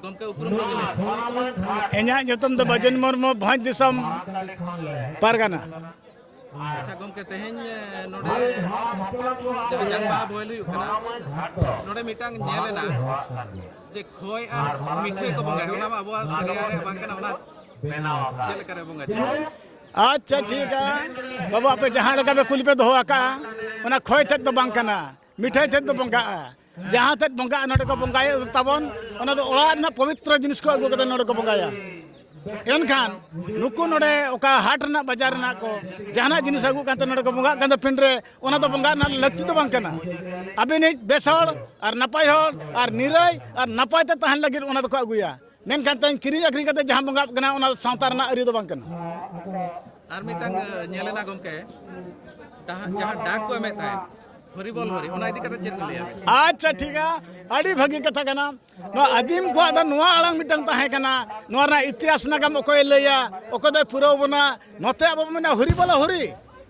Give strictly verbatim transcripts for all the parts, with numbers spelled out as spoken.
ᱜᱚᱢᱠᱮ, ᱩᱯᱨᱩᱢ ᱠᱚᱵᱤᱱ ᱞᱟᱹᱭᱟ? ᱤᱧᱟᱹᱜ ᱧᱩᱛᱩᱢ ᱫᱚ ᱵᱟᱹᱡᱩᱱ ᱢᱩᱨᱢᱩ, ᱵᱷᱚᱸᱡᱽ ᱫᱤᱥᱚᱢ ᱯᱟᱨᱜᱟᱱᱟ᱾ ᱟᱪᱪᱷᱟ ᱜᱚᱢᱠᱮ, ᱛᱮᱦᱮᱧ, ᱮ, ᱱᱚᱰᱮ ᱡᱟᱦᱟᱸ ᱡᱟᱝ ᱵᱟᱦᱟ ᱵᱚᱦᱮᱞ ᱦᱩᱭᱩᱜ ᱠᱟᱱᱟ, ᱱᱚᱰᱮ ᱢᱤᱫᱴᱟᱝ ᱧᱮᱞ ᱮᱱᱟ ᱡᱮ ᱠᱷᱚᱭ ᱟᱨ ᱢᱤᱴᱷᱟᱹᱭ ᱠᱚ ᱵᱚᱸᱜᱟᱭᱟ, ᱚᱱᱟ ᱢᱟ ᱟᱵᱚᱣᱟᱜ ᱥᱮᱨᱣᱟ ᱨᱮᱭᱟᱜ ᱵᱟᱝ ᱠᱟᱱᱟ, ᱚᱱᱟ ᱪᱮᱫ ᱞᱮᱠᱟ ᱨᱮ ᱵᱚᱸᱜᱟ ᱪᱮᱫ? ᱟᱪᱪᱷᱟ, ᱴᱷᱤᱠᱟ ᱵᱟᱹᱵᱩ, ᱟᱯᱮ ᱡᱟᱦᱟᱸ ᱞᱮᱠᱟ ᱯᱮ ᱠᱩᱞᱤ ᱯᱮ ᱫᱚᱦᱚ ᱟᱠᱟᱫᱼᱟ, ᱚᱱᱟ ᱠᱷᱚᱭ ᱛᱮᱫ ᱫᱚ ᱵᱟᱝ ᱠᱟᱱᱟ, ᱢᱤᱴᱷᱟᱹᱭ ᱛᱮᱫ ᱫᱚ ᱵᱚᱸᱜᱟᱜᱼᱟ᱾ ᱡᱟᱦᱟᱸ ᱛᱮᱫ ᱵᱚᱸᱜᱟᱜᱼᱟ, ᱱᱚᱰᱮ ᱠᱚ ᱵᱚᱸᱜᱟᱭᱮᱫ ᱛᱟᱵᱚᱱ, ᱚᱱᱟ ᱫᱚ ᱚᱲᱟᱜ ᱨᱮᱱᱟᱜ ᱯᱚᱵᱤᱛᱨᱚ ᱡᱤᱱᱤᱥ ᱠᱚ ᱟᱹᱜᱩ ᱠᱟᱛᱮ ᱱᱚᱰᱮ ᱠᱚ ᱵᱚᱸᱜᱟᱭᱟ᱾ ᱮᱱᱠᱷᱟᱱ ᱱᱩᱠᱩ ᱱᱚᱰᱮ ᱚᱠᱟ ᱦᱟᱴ ᱨᱮᱱᱟᱜ ᱵᱟᱡᱟᱨ ᱨᱮᱱᱟᱜ ᱠᱚ ᱡᱟᱦᱟᱱᱟᱜ ᱡᱤᱱᱤᱥ ᱟᱹᱜᱩ ᱠᱟᱱᱛᱮ ᱱᱚᱰᱮ ᱠᱚ ᱵᱚᱸᱜᱟᱜ ᱠᱟᱱ ᱫᱚ ᱯᱤᱸᱰ ᱨᱮ, ᱚᱱᱟ ᱫᱚ ᱵᱚᱸᱜᱟ ᱨᱮᱱᱟᱜ ᱞᱟᱹᱠᱛᱤ ᱫᱚ ᱵᱟᱝ ᱠᱟᱱᱟ᱾ ᱟᱹᱵᱤᱱᱤᱡ ᱵᱮᱥ ᱦᱚᱲ ᱟᱨ ᱱᱟᱯᱟᱭ ᱦᱚᱲ ᱟᱨ ᱱᱤᱨᱟᱹᱭ ᱟᱨ ᱱᱟᱯᱟᱭ ᱛᱮ ᱛᱟᱦᱮᱱ ᱞᱟᱹᱜᱤᱫ ᱚᱱᱟ ᱫᱚᱠᱚ ᱟᱹᱜᱩᱭᱟ᱾ ᱢᱮᱱᱠᱷᱟᱱ ᱛᱮᱦᱮᱧ ᱠᱤᱨᱤᱧ ᱟᱹᱠᱷᱨᱤᱧ ᱠᱟᱛᱮ ᱡᱟᱦᱟᱸ ᱵᱚᱸᱜᱟᱜ ᱠᱟᱱᱟ, ᱚᱱᱟ ᱫᱚ ᱥᱟᱶᱛᱟ ᱨᱮᱱᱟᱜ ᱟᱹᱨᱤ ᱫᱚ ᱵᱟᱝ ᱠᱟᱱᱟ᱾ ᱟᱨ ᱢᱤᱫᱴᱟᱝ, ᱮ, ᱧᱮᱞ ᱮᱱᱟ ᱜᱚᱢᱠᱮ, ᱡᱟᱦᱟᱸ, ᱡᱟᱦᱟᱸ ᱰᱟᱠ ᱠᱚ ᱮᱢᱮᱫ ᱛᱟᱦᱮᱸᱫ, ᱦᱚᱨᱤᱵᱚᱞ ᱦᱚᱨᱤ, ᱚᱱᱟ ᱤᱫᱤ ᱠᱟᱛᱮ ᱪᱮᱫ ᱵᱤᱱ ᱞᱟᱹᱭᱟ? ᱟᱪᱪᱷᱟ, ᱴᱷᱤᱠᱟ, ᱟᱹᱰᱤ ᱵᱷᱟᱹᱜᱤ ᱠᱟᱛᱷᱟ ᱠᱟᱱᱟ᱾ ᱱᱚᱣᱟ ᱟᱹᱫᱤᱢ ᱠᱚᱣᱟᱜ ᱫᱚ ᱱᱚᱣᱟ ᱟᱲᱟᱝ ᱢᱤᱫᱴᱟᱝ ᱛᱟᱦᱮᱸ ᱠᱟᱱᱟ, ᱱᱚᱣᱟ ᱨᱮᱱᱟᱜ ᱤᱛᱤᱦᱟᱥ ᱱᱟᱜᱟᱢ ᱚᱠᱚᱭᱮ ᱞᱟᱹᱭᱟ, ᱚᱠᱚᱭ ᱫᱚᱭ ᱯᱩᱨᱟᱹᱣ ᱵᱚᱱᱟ᱾ ᱱᱚᱛᱮ ᱟᱵᱚ ᱵᱚᱱ ᱢᱮᱱᱟ ᱦᱚᱨᱤᱵᱚᱞ ᱦᱚᱨᱤ,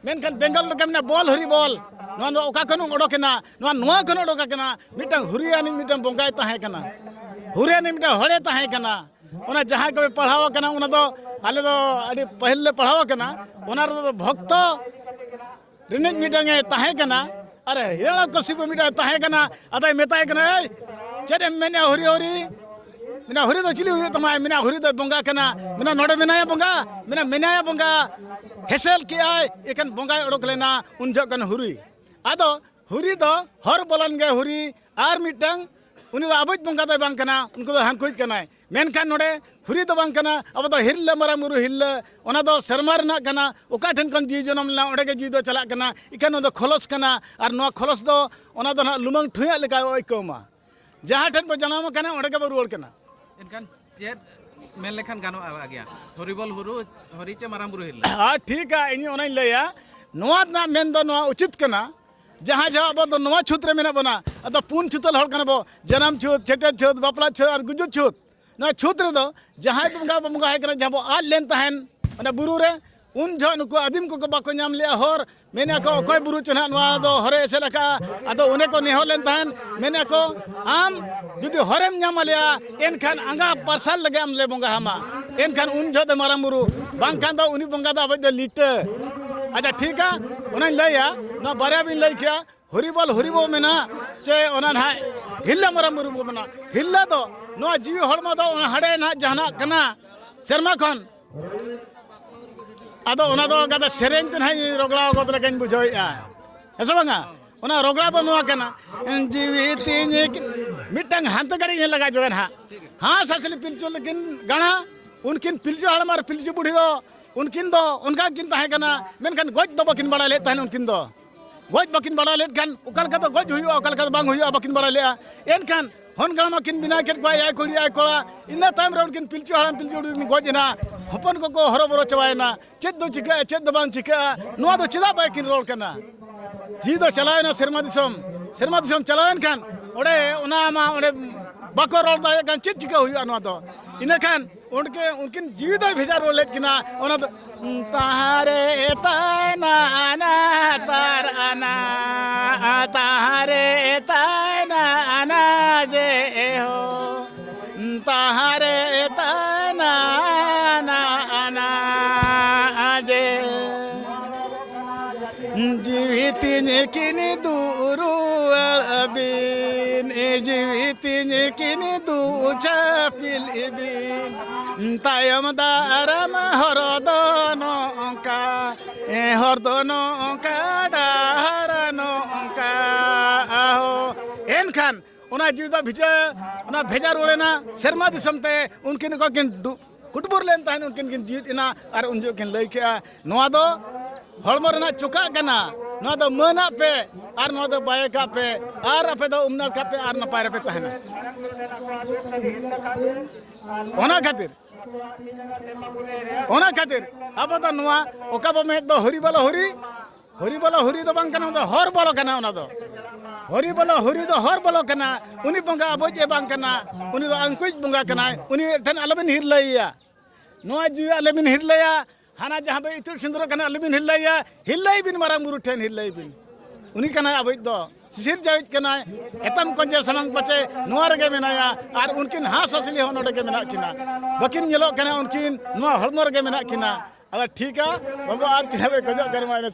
ᱢᱮᱱᱠᱷᱟᱱ ᱵᱮᱝᱜᱚᱞ ᱨᱮᱜᱮ ᱢᱮᱱᱟᱜᱼᱟ ᱵᱚᱞ ᱦᱚᱨᱤ ᱵᱚᱞ᱾ ᱱᱚᱣᱟ ᱫᱚ ᱚᱠᱟ ᱠᱷᱚᱱ ᱚᱰᱚᱠ ᱮᱱᱟ? ᱱᱚᱣᱟ, ᱱᱚᱣᱟ ᱠᱷᱚᱱ ᱚᱰᱚᱠ ᱟᱠᱟᱱᱟ᱾ ᱢᱤᱫᱴᱟᱝ ᱦᱚᱨᱤᱭᱟᱱᱤᱡ ᱢᱤᱫᱴᱟᱝ ᱵᱚᱸᱜᱟᱭ ᱛᱟᱦᱮᱸ ᱠᱟᱱᱟ, ᱦᱚᱨᱤᱭᱟᱱᱤᱡ ᱢᱤᱫᱴᱟᱝ ᱦᱚᱲᱮ ᱛᱟᱦᱮᱸ ᱠᱟᱱᱟ᱾ ᱚᱱᱟ ᱡᱟᱦᱟᱸᱭ ᱠᱚᱯᱮ ᱯᱟᱲᱦᱟᱣ ᱟᱠᱟᱱᱟ, ᱚᱱᱟ ᱫᱚ ᱟᱞᱮ ᱫᱚ ᱟᱹᱰᱤ ᱯᱟᱹᱦᱤᱞ ᱞᱮ ᱯᱟᱲᱦᱟᱣ ᱟᱠᱟᱱᱟ᱾ ᱚᱱᱟ ᱨᱮᱫᱚ ᱵᱷᱚᱠᱛᱚ ᱨᱤᱱᱤᱡ ᱢᱤᱫᱴᱟᱝ ᱮ ᱛᱟᱦᱮᱸ ᱠᱟᱱᱟ᱾ ᱟᱨ ᱦᱤᱨᱚᱬᱚᱠᱚᱥᱤᱯᱩ ᱢᱤᱫᱴᱟᱝ ᱮ ᱛᱟᱦᱮᱸ ᱠᱟᱱᱟ᱾ ᱟᱫᱚᱭ ᱢᱮᱛᱟᱭ ᱠᱟᱱᱟ, "ᱮᱭ, ᱪᱮᱫ ᱮᱢ ᱢᱮᱱᱮᱜᱼᱟ ᱦᱚᱨᱤ ᱦᱚᱨᱤ?" ᱢᱮᱱᱟ, "ᱦᱚᱨᱤ ᱫᱚ ᱪᱤᱞᱤ ᱦᱩᱭᱩᱜ ᱛᱟᱢᱟ?" ᱢᱮᱱᱟ, "ᱦᱚᱨᱤ ᱫᱚᱭ ᱵᱚᱸᱜᱟ ᱠᱟᱱᱟ᱾" ᱢᱮᱱᱟ, "ᱱᱚᱰᱮ ᱢᱮᱱᱟᱭᱟ ᱵᱚᱸᱜᱟ?" ᱢᱮᱱᱟ, "ᱢᱮᱱᱟᱭᱟ ᱵᱚᱸᱜᱟ᱾" ᱦᱮᱥᱮᱞ ᱠᱮᱜᱼᱟᱭ, ᱮᱠᱷᱟᱱ ᱵᱚᱸᱜᱟᱭ ᱚᱰᱚᱠ ᱞᱮᱱᱟ, ᱩᱱ ᱡᱚᱦᱚᱜ ᱠᱟᱱ ᱦᱚᱨᱤ᱾ ᱟᱫᱚ ᱦᱚᱨᱤ ᱫᱚ ᱦᱚᱨ ᱵᱚᱞᱚᱱ ᱜᱮ ᱦᱚᱨᱤ, ᱟᱨ ᱢᱤᱫᱴᱟᱝ ᱩᱱᱤ ᱫᱚ ᱟᱵᱚᱭᱤᱡ ᱵᱚᱸᱜᱟ ᱫᱚᱭ ᱵᱟᱝ ᱠᱟᱱᱟ, ᱩᱱᱠᱩ ᱫᱚ ᱦᱟᱹᱱᱠᱩᱭᱤᱡ ᱠᱟᱱᱟᱭ᱾ ᱢᱮᱱᱠᱷᱟᱱ ᱱᱚᱰᱮ ᱦᱚᱨᱤ ᱫᱚ ᱵᱟᱝ ᱠᱟᱱᱟ, ᱟᱵᱚ ᱫᱚ ᱦᱤᱨᱞᱟᱹ ᱢᱟᱨᱟᱝ ᱵᱩᱨᱩ ᱦᱤᱨᱞᱟᱹ, ᱚᱱᱟ ᱫᱚ ᱥᱮᱨᱢᱟ ᱨᱮᱱᱟᱜ ᱠᱟᱱᱟ, ᱚᱠᱟ ᱴᱷᱮᱱ ᱠᱷᱚᱱ ᱡᱤᱣᱤ ᱡᱚᱱᱚᱢ ᱞᱮᱱᱟ, ᱚᱸᱰᱮ ᱜᱮ ᱡᱤᱣᱤ ᱫᱚ ᱪᱟᱞᱟᱜ ᱠᱟᱱᱟ᱾ ᱤᱠᱷᱟᱹᱱ ᱱᱚᱣᱟ ᱫᱚ ᱠᱷᱚᱞᱚᱥ ᱠᱟᱱᱟ, ᱟᱨ ᱱᱚᱣᱟ ᱠᱷᱚᱞᱚᱥ ᱫᱚ ᱚᱱᱟ ᱫᱚ ᱱᱟᱦᱟᱜ ᱞᱩᱢᱟᱹᱝ ᱴᱷᱩᱭᱟᱹᱜ ᱞᱮᱠᱟ ᱟᱹᱭᱠᱟᱹᱣ ᱢᱟ᱾ ᱡᱟᱦᱟᱸ ᱴᱷᱮᱱ ᱵᱚ ᱡᱟᱱᱟᱢ ᱟᱠᱟᱱᱟ, ᱚᱸᱰᱮ ᱜᱮᱵᱚ ᱨᱩᱣᱟᱹᱲ ᱠᱟᱱᱟ᱾ ᱮᱱᱠᱷᱟᱱ ᱪᱮᱫ ᱢᱮᱱ ᱞᱮᱠᱷᱟᱱ ᱜᱟᱱᱚᱜᱼᱟ ᱜᱮᱭᱟ? ᱦᱚᱨᱤᱵᱚᱞ ᱦᱩᱨᱩ, ᱦᱚᱨᱤ ᱪᱮ ᱢᱟᱨᱟᱝ ᱵᱩᱨᱩ ᱦᱤᱨᱞᱟᱹ? ᱟᱨ ᱴᱷᱤᱠᱟ, ᱤᱧ ᱚᱱᱟᱧ ᱞᱟᱹᱭᱟ, ᱱᱚᱣᱟ ᱨᱮᱱᱟᱜ ᱢᱮᱱ ᱫᱚ ᱱᱚᱣᱟ ᱩᱪᱤᱛ ᱠᱟᱱᱟ, ᱡᱟᱦᱟᱸ ᱡᱟᱦᱟᱸ ᱟᱵᱚ ᱫᱚ ᱱᱚᱣᱟ ᱪᱷᱩᱛ ᱨᱮ ᱢᱮᱱᱟᱜ ᱵᱚᱱᱟ, ᱟᱫᱚ ᱯᱩᱱ ᱪᱷᱩᱛᱟᱹᱞ ᱦᱚᱲ ᱠᱟᱱᱟ ᱵᱚ, ᱡᱟᱱᱟᱢ ᱪᱷᱩᱛ, ᱪᱷᱟᱹᱴᱭᱟᱹᱨ ᱪᱷᱩᱛ, ᱵᱟᱯᱞᱟ ᱪᱷᱩᱛ ᱟᱨ ᱜᱩᱡᱩᱜ ᱪᱷᱩᱛ᱾ ᱱᱚᱣᱟ ᱪᱷᱩᱛ ᱨᱮᱫᱚ ᱡᱟᱦᱟᱸᱭ ᱵᱚᱸᱜᱟ ᱵᱚ ᱵᱚᱸᱜᱟ ᱟᱭ ᱠᱟᱱᱟ, ᱡᱟᱦᱟᱸ ᱵᱚ ᱟᱫ ᱞᱮᱱ ᱛᱟᱦᱮᱱ ᱚᱱᱟ ᱵᱩᱨᱩ ᱨᱮ, ᱩᱱ ᱡᱚᱦᱚᱜ ᱱᱩᱠᱩ ᱟᱹᱫᱤᱢ ᱠᱚᱠᱚ ᱵᱟᱠᱚ ᱧᱟᱢ ᱞᱮᱜᱼᱟ ᱦᱚᱨ᱾ ᱢᱮᱱᱮᱜᱼᱟ ᱠᱚ, "ᱚᱠᱚᱭ ᱵᱩᱨᱩ ᱪᱚ ᱱᱟᱦᱟᱜ ᱱᱚᱣᱟ ᱫᱚ ᱦᱚᱨᱮ ᱮᱥᱮᱫ ᱟᱠᱟᱫᱼᱟ?" ᱟᱫᱚ ᱚᱸᱰᱮ ᱠᱚ ᱱᱮᱦᱚᱨ ᱞᱮᱱ ᱛᱟᱦᱮᱸᱫ, ᱢᱮᱱᱮᱜᱼᱟ ᱠᱚ, "ᱟᱢ ᱡᱩᱫᱤ ᱦᱚᱨᱮᱢ ᱧᱟᱢ ᱟᱞᱮᱭᱟ, ᱮᱱᱠᱷᱟᱱ ᱟᱸᱜᱟ ᱯᱟᱨᱥᱟᱞ ᱞᱟᱹᱜᱤᱫ ᱟᱢ ᱞᱮ ᱵᱚᱸᱜᱟ ᱟᱢᱟ, ᱮᱱᱠᱷᱟᱱ ᱩᱱ ᱡᱚᱦᱚᱜ ᱫᱚ ᱢᱟᱨᱟᱝ ᱵᱩᱨᱩ, ᱵᱟᱝᱠᱷᱟᱱ ᱫᱚ ᱩᱱᱤ ᱵᱚᱸᱜᱟ ᱫᱚ ᱟᱵᱚᱭᱤᱡ ᱫᱚ ᱞᱤᱴᱟᱹ᱾" ᱟᱪᱪᱷᱟ, ᱴᱷᱤᱠᱟ, ᱚᱱᱟᱧ ᱞᱟᱹᱭᱟ, ᱱᱚᱣᱟ ᱵᱟᱨᱭᱟ ᱵᱤᱱ ᱞᱟᱹᱭ ᱠᱮᱜᱼᱟ, ᱦᱚᱨᱤᱵᱚᱞ ᱦᱚᱨᱤᱵᱚᱞ ᱢᱮᱱᱟ, ᱪᱮ ᱚᱱᱟ ᱱᱟᱦᱟᱜ ᱦᱤᱨᱞᱟᱹ ᱢᱟᱨᱟᱝ ᱵᱩᱨᱩ ᱵᱚ ᱢᱮᱱᱟ᱾ ᱦᱤᱨᱞᱟᱹ ᱫᱚ ᱱᱚᱣᱟ ᱡᱤᱣᱤ ᱦᱚᱲᱢᱚ ᱫᱚ ᱚᱱᱟ ᱦᱟᱸᱰᱮ ᱱᱟᱦᱟᱜ ᱡᱟᱦᱟᱱᱟᱜ ᱠᱟᱱᱟ ᱥᱮᱨᱢᱟ ᱠᱷᱚᱱ, ᱟᱫᱚ ᱚᱱᱟ ᱫᱚ ᱜᱟᱫᱟ ᱥᱮᱨᱮᱧ ᱛᱮ ᱱᱟᱦᱟᱜ ᱤᱧ ᱨᱚᱜᱽᱲᱟᱣ ᱜᱚᱫ ᱞᱮᱠᱟᱧ ᱵᱩᱡᱷᱟᱹᱣᱮᱫᱼᱟ, ᱦᱮᱸ ᱥᱮ ᱵᱟᱝᱟ? ᱚᱱᱟ ᱨᱚᱜᱽᱲᱟ ᱫᱚ ᱱᱚᱣᱟ ᱠᱟᱱᱟ, ᱡᱤᱣᱤ ᱛᱤᱧ ᱠᱤ-, ᱢᱤᱫᱴᱟᱝ ᱦᱟᱱᱛᱮ ᱜᱟᱹᱰᱤ ᱧᱮᱞ ᱞᱟᱜᱟ ᱡᱚᱜᱟ ᱱᱟᱦᱟᱜ᱾ ᱦᱟᱸᱥ ᱦᱟᱸᱥᱞᱤ ᱯᱤᱞᱪᱩ ᱞᱮᱠᱤᱱ ᱜᱟᱬᱟ, ᱩᱱᱠᱤᱱ ᱯᱤᱞᱪᱩ ᱦᱟᱲᱟᱢ ᱟᱨ ᱯᱤᱞᱪᱩ ᱵᱩᱲᱦᱤ ᱫᱚ, ᱩᱱᱠᱤᱱ ᱫᱚ ᱚᱱᱠᱟ ᱜᱮᱠᱤᱱ ᱛᱟᱦᱮᱸ ᱠᱟᱱᱟ, ᱢᱮᱱᱠᱷᱟᱱ ᱜᱚᱡ ᱫᱚ ᱵᱟᱹᱠᱤᱱ ᱵᱟᱲᱟᱭ ᱞᱮᱫ ᱛᱟᱦᱮᱱ ᱩᱱᱠᱤᱱ ᱫᱚ᱾ ᱜᱚᱡ ᱵᱟᱹᱠᱤᱱ ᱵᱟᱲᱟᱭ ᱞᱮᱫ ᱠᱷᱟᱱ ᱚᱠᱟ ᱞᱮᱠᱟ ᱫᱚ ᱜᱚᱡ ᱦᱩᱭᱩᱜᱼᱟ, ᱚᱠᱟ ᱞᱮᱠᱟ ᱫᱚ ᱵᱟᱝ ᱦᱩᱭᱩᱜᱼᱟ, ᱵᱟᱹᱠᱤᱱ ᱵᱟᱲᱟᱭ ᱞᱮᱫᱼᱟ᱾ ᱮᱱᱠᱷᱟᱱ ᱦᱚᱱ ᱜᱟᱲᱢᱟ ᱠᱤᱱ ᱵᱮᱱᱟᱣ ᱠᱮᱫ ᱠᱚᱣᱟ, ᱮᱭᱟᱭ ᱠᱩᱲᱤ ᱮᱭᱟᱭ ᱠᱚᱲᱟ᱾ ᱤᱱᱟᱹ ᱛᱟᱭᱚᱢ ᱨᱮ ᱩᱱᱠᱤᱱ ᱯᱤᱞᱪᱩ ᱦᱟᱲᱟᱢ ᱯᱤᱞᱪᱩ ᱵᱩᱲᱦᱤ ᱠᱤᱱ ᱜᱚᱡ ᱮᱱᱟ, ᱦᱚᱯᱚᱱ ᱠᱚᱠᱚ ᱦᱚᱨᱚᱵᱚᱨᱚ ᱪᱟᱵᱟᱭᱮᱱᱟ᱾ ᱪᱮᱫ ᱫᱚ ᱪᱤᱠᱟᱹᱜᱼᱟ, ᱪᱮᱫ ᱫᱚ ᱵᱟᱝ ᱪᱤᱠᱟᱹᱜᱼᱟ, ᱱᱚᱣᱟ ᱫᱚ ᱪᱮᱫᱟᱜ ᱵᱟᱭᱠᱤᱱ ᱨᱚᱲ ᱠᱟᱱᱟ? ᱡᱤᱣᱤ ᱫᱚ ᱪᱟᱞᱟᱣᱮᱱᱟ ᱥᱮᱨᱢᱟ ᱫᱤᱥᱚᱢ, ᱥᱮᱨᱢᱟ ᱫᱤᱥᱚᱢ ᱪᱟᱞᱟᱣᱮᱱ ᱠᱷᱟᱱ ᱚᱸᱰᱮ ᱚᱱᱟ ᱢᱟ ᱚᱸᱰᱮ ᱵᱟᱠᱚ ᱨᱚᱲ ᱫᱟᱲᱮᱭᱟᱜ ᱠᱟᱱ, ᱪᱮᱫ ᱪᱤᱠᱟᱹ ᱦᱩᱭᱩᱜᱼᱟ ᱱᱚᱣᱟ ᱫᱚ? ᱤᱱᱟᱹ ᱠᱷᱟᱱ ᱩᱱᱠᱤᱱ, ᱩᱱᱠᱤᱱ ᱡᱤᱣᱤ ᱫᱚᱭ ᱵᱷᱮᱡᱟ ᱨᱩᱣᱟᱹᱲ ᱞᱮᱫ ᱠᱤᱱᱟ᱾ ᱚᱱᱟ ᱫᱚ ᱛᱟᱦᱟᱨᱮ ᱛᱟᱭᱱᱟ ᱟᱱᱟ ᱛᱟᱨ ᱟᱱᱟ, ᱛᱟᱦᱟᱨᱮ ᱛᱟᱭᱱᱟ ᱟᱱᱟ ᱡᱮ ᱦᱚ, ᱛᱟᱦᱟᱨᱮ ᱛᱟᱭᱱᱟ ᱟᱱᱟ, ᱟᱱᱟ ᱡᱮ᱾ ᱡᱤᱣᱤ ᱛᱤᱧ ᱠᱤᱱ ᱫᱩᱜ ᱨᱩᱣᱟᱹᱲ ᱵᱤᱱ, ᱡᱤᱣᱤ ᱛᱤᱧ ᱠᱤᱱ ᱫᱩᱜ ᱪᱷᱟᱹᱯᱤᱞ ᱵᱤᱱ᱾ ᱛᱟᱭᱚᱢ ᱫᱟᱨᱟᱢ ᱦᱚᱨ ᱫᱚ ᱱᱚᱝᱠᱟ, ᱦᱚᱨ ᱫᱚ ᱱᱚᱝᱠᱟ, ᱰᱟᱦᱟᱨ ᱱᱚᱝᱠᱟ᱾ ᱟᱦᱳ, ᱮᱱᱠᱷᱟᱱ ᱚᱱᱟ ᱡᱤᱣᱤ ᱫᱚ ᱵᱷᱤᱡᱟᱹ, ᱚᱱᱟ ᱵᱷᱮᱡᱟ ᱨᱩᱣᱟᱹᱲ ᱮᱱᱟ ᱥᱮᱨᱢᱟ ᱫᱤᱥᱚᱢ ᱛᱮ᱾ ᱩᱱᱠᱤᱱ ᱠᱚ ᱠᱤᱱ ᱰᱩ-, ᱠᱩᱴᱵᱩᱨ ᱞᱮᱱ ᱛᱟᱦᱮᱸᱫ, ᱩᱱᱠᱤᱱ ᱠᱤᱱ ᱡᱤᱣᱤᱫ ᱮᱱᱟ᱾ ᱟᱨ ᱩᱱ ᱡᱚᱦᱚᱜ ᱠᱤᱱ ᱞᱟᱹᱭ ᱠᱮᱜᱼᱟ, "ᱱᱚᱣᱟ ᱫᱚ ᱦᱚᱲᱢᱚ ᱨᱮᱱᱟᱜ ᱪᱚᱠᱟᱜ ᱠᱟᱱᱟ, ᱱᱚᱣᱟ ᱫᱚ ᱢᱟᱹᱱᱟᱜ ᱯᱮ ᱟᱨ ᱱᱚᱣᱟ ᱫᱚ ᱵᱟᱭ ᱠᱟᱜ ᱯᱮ, ᱟᱨ ᱟᱯᱮ ᱫᱚ ᱩᱢ ᱱᱟᱲᱠᱟᱜ ᱯᱮ ᱟᱨ ᱱᱟᱯᱟᱭ ᱨᱮᱯᱮ ᱛᱟᱦᱮᱱᱟ᱾" ᱚᱱᱟ ᱠᱷᱟᱹᱛᱤᱨ, ᱚᱱᱟ ᱠᱷᱟᱹᱛᱤᱨ ᱟᱵᱚ ᱫᱚ ᱱᱚᱣᱟ ᱚᱠᱟ ᱵᱚ ᱢᱮᱱᱮᱫ ᱫᱚ ᱦᱚᱨᱤ ᱵᱚᱞᱚ ᱦᱚᱨᱤ, ᱦᱚᱨᱤ ᱵᱚᱞᱚ ᱦᱚᱨᱤ ᱫᱚ ᱵᱟᱝ ᱠᱟᱱᱟ, ᱚᱱᱟ ᱫᱚ ᱦᱚᱨ ᱵᱚᱞᱚ ᱠᱟᱱᱟ᱾ ᱚᱱᱟ ᱫᱚ ᱦᱚᱨᱤ ᱵᱚᱞᱚ ᱦᱚᱨᱤ ᱫᱚ ᱦᱚᱨ ᱵᱚᱞᱚ ᱠᱟᱱᱟ᱾ ᱩᱱᱤ ᱵᱚᱸᱜᱟ ᱟᱵᱚᱭᱤᱡ ᱮ ᱵᱟᱝ ᱠᱟᱱᱟ, ᱩᱱᱤ ᱫᱚ ᱟᱝᱠᱩᱭᱤᱡ ᱵᱚᱸᱜᱟ ᱠᱟᱱᱟᱭ᱾ ᱩᱱᱤ ᱴᱷᱮᱱ ᱟᱞᱚᱵᱤᱱ ᱦᱤᱨᱞᱟᱹᱭᱮᱭᱟ᱾ ᱱᱚᱣᱟ ᱡᱤᱣᱤ ᱟᱞᱚᱵᱤᱱ ᱦᱤᱨᱞᱟᱹᱭᱟ᱾ ᱦᱟᱱᱟ ᱡᱟᱦᱟᱸ ᱵᱮᱱ ᱤᱛᱩᱫ ᱥᱤᱸᱫᱩᱨ ᱠᱟᱱᱟ, ᱟᱞᱚᱵᱤᱱ ᱦᱤᱞᱟᱹᱭᱟ, ᱦᱤᱞᱟᱹᱭ ᱵᱤᱱ ᱢᱟᱨᱟᱝ ᱵᱩᱨᱩ ᱴᱷᱮᱱ, ᱦᱤᱞᱟᱹᱭ ᱵᱤᱱ᱾ ᱩᱱᱤ ᱠᱟᱱᱟᱭ ᱟᱵᱚᱭᱤᱡ ᱫᱚ, ᱥᱤᱥᱤᱨ ᱡᱟᱹᱣᱤᱡ ᱠᱟᱱᱟᱭ, ᱮᱛᱟᱢ ᱠᱚᱸᱡᱮ ᱥᱟᱢᱟᱝ ᱯᱟᱪᱮ ᱱᱚᱣᱟ ᱨᱮᱜᱮ ᱢᱮᱱᱟᱭᱟ, ᱟᱨ ᱩᱱᱠᱤᱱ ᱦᱟᱸᱥ ᱦᱟᱸᱥᱞᱤ ᱦᱚᱸ ᱱᱚᱰᱮ ᱜᱮ ᱢᱮᱱᱟᱜ ᱠᱤᱱᱟ, ᱵᱟᱹᱠᱤᱱ ᱧᱮᱞᱚᱜ ᱠᱟᱱᱟ, ᱩᱱᱠᱤᱱ ᱱᱚᱣᱟ ᱦᱚᱲᱢᱚ ᱨᱮᱜᱮ ᱢᱮᱱᱟᱜ ᱠᱤᱱᱟ᱾ ᱟᱫᱚ ᱴᱷᱤᱠᱟ ᱵᱟᱹᱵᱩ, ᱟᱨ ᱪᱮᱫ ᱦᱚᱸ ᱵᱟᱭ ᱠᱷᱚᱡᱚᱜ ᱠᱟᱱᱟ, ᱢᱟ ᱤᱱᱟᱹ